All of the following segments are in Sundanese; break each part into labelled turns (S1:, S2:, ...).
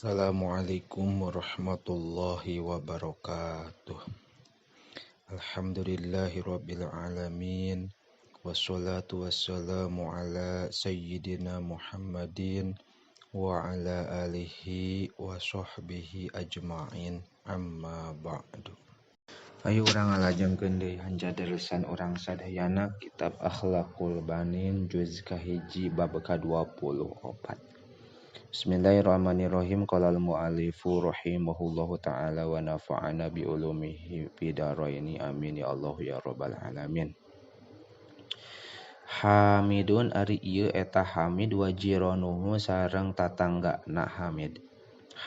S1: Assalamualaikum warahmatullahi wabarakatuh. Alhamdulillahirabbil alamin. Wassalatu wassalamu ala sayyidina Muhammadin wa ala alihi wa sahbihi ajma'in. Amma ba'du. Ayo urang ngalajengkeun deui hanjaderesan urang sadayana kitab Akhlaqul Banin juz kahiji bab ka-24. Bismillahirrahmanirrahim. Qala al-mu'allifu rahimahullahu ta'ala wa nafa'ana bi ulumihi fidaraini amin ya Allah ya rabbal alamin. Hamidun ari ieu eta Hamid wa jiranuhu sareng tatanggana Hamid.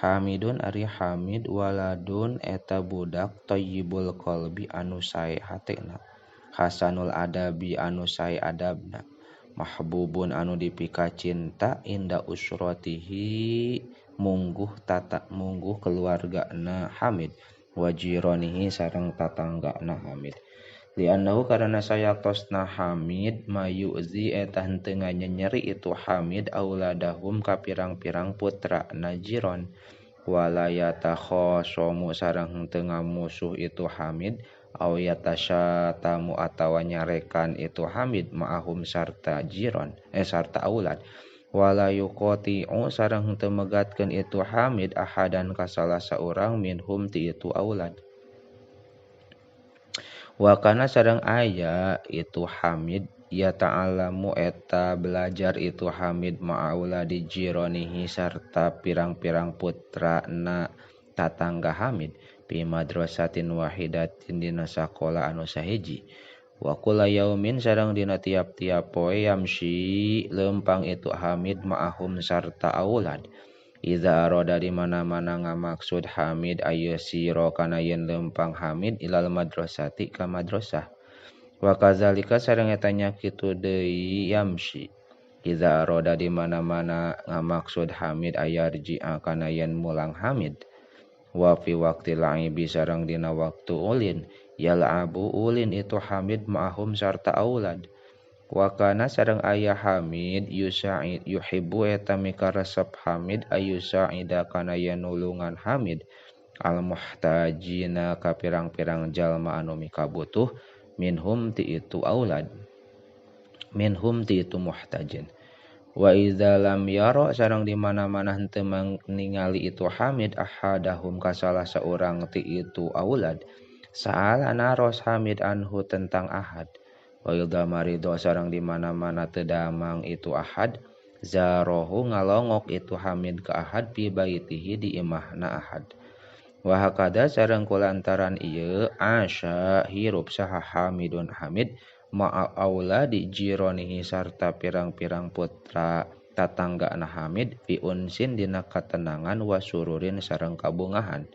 S1: Hamidun ari Hamid waladun eta budak thayyibul qalbi anu sae hatena, hasanul adabi anu sae adabna, mahbubun anu dipikacinta inda usratihi mungguh tata mungguh keluargana Hamid wa jiranihi sareng tatanggana Hamid. Li'annahu karana sayatosna Hamid mayuzi eta henteu nganyenyeri itu Hamid auladahum ka pirang-pirang putra najiron wala yatakhasamu sareng henteu ngamusuh itu Hamid aw yatasyatamu atawa nyarekan itu Hamid ma'ahum sarta jiron sarta aulad wala yuqati'u sareng henteu megatkeun itu Hamid ahadan ka salah saurang minhum ti itu aulad. Wa kana sareng aya itu Hamid ya ta'alamu eta belajar itu Hamid ma'auladi jironihi sarta pirang-pirang putra na tatangga Hamid fi madrasatin wahidatin dina sakola anu sahiji. Wa kula yaumin sareng dina tiap-tiap poe yamsi leumpang itu Hamid ma'ahum sarta aulad. Iza arada di mana-mana ngamaksud Hamid ayyasira kana yen leumpang Hamid ilal madrasati ka madrasah. Wa kazalika sareng eta nya kitu deui yamsi. Iza arada di mana-mana ngamaksud Hamid ayarji'a kana yen mulang Hamid. Wa fi waqti la'ibi sareng dina waktu ulin yal'abu ulin itu Hamid ma'ahum sarta aulad. Wa kana sareng aya Hamid yusa'id yuhibbu eta mikaresep Hamid ayusa'ida kana yen nulungan Hamid al muhtajina ka pirang-pirang jalma anu mikabutuh minhum ti itu aulad minhum ti itu muhtajin. Wa idza lam yara sareng di mana-mana henteu ningali itu Hamid ahadahum ka salah saurang ti itu aulad sa'ala naros Hamid anhu tentang ahad. Wa idza marido sareng di mana-mana teu damang itu ahad zarohu ngalongok itu Hamid ka ahad fi baitihi di imahna ahad. Wa hakada sareng kulantaran ieu asya hirup saha Hamidun Hamid ma'a auladi jironihi sarta pirang-pirang putra tatanggana Hamid fi unsin dina katenangan wa sururin sareng kabungahan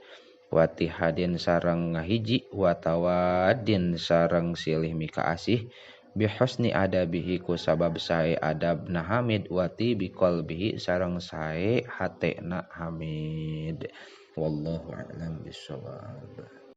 S1: watihadin sareng ngahiji watawadin sareng silih mikaasih bihusni adabihi ku sabab sae adabna Hamid wati biqalbihi sareng sae hatena Hamid. Wallahu a'lam bissawab.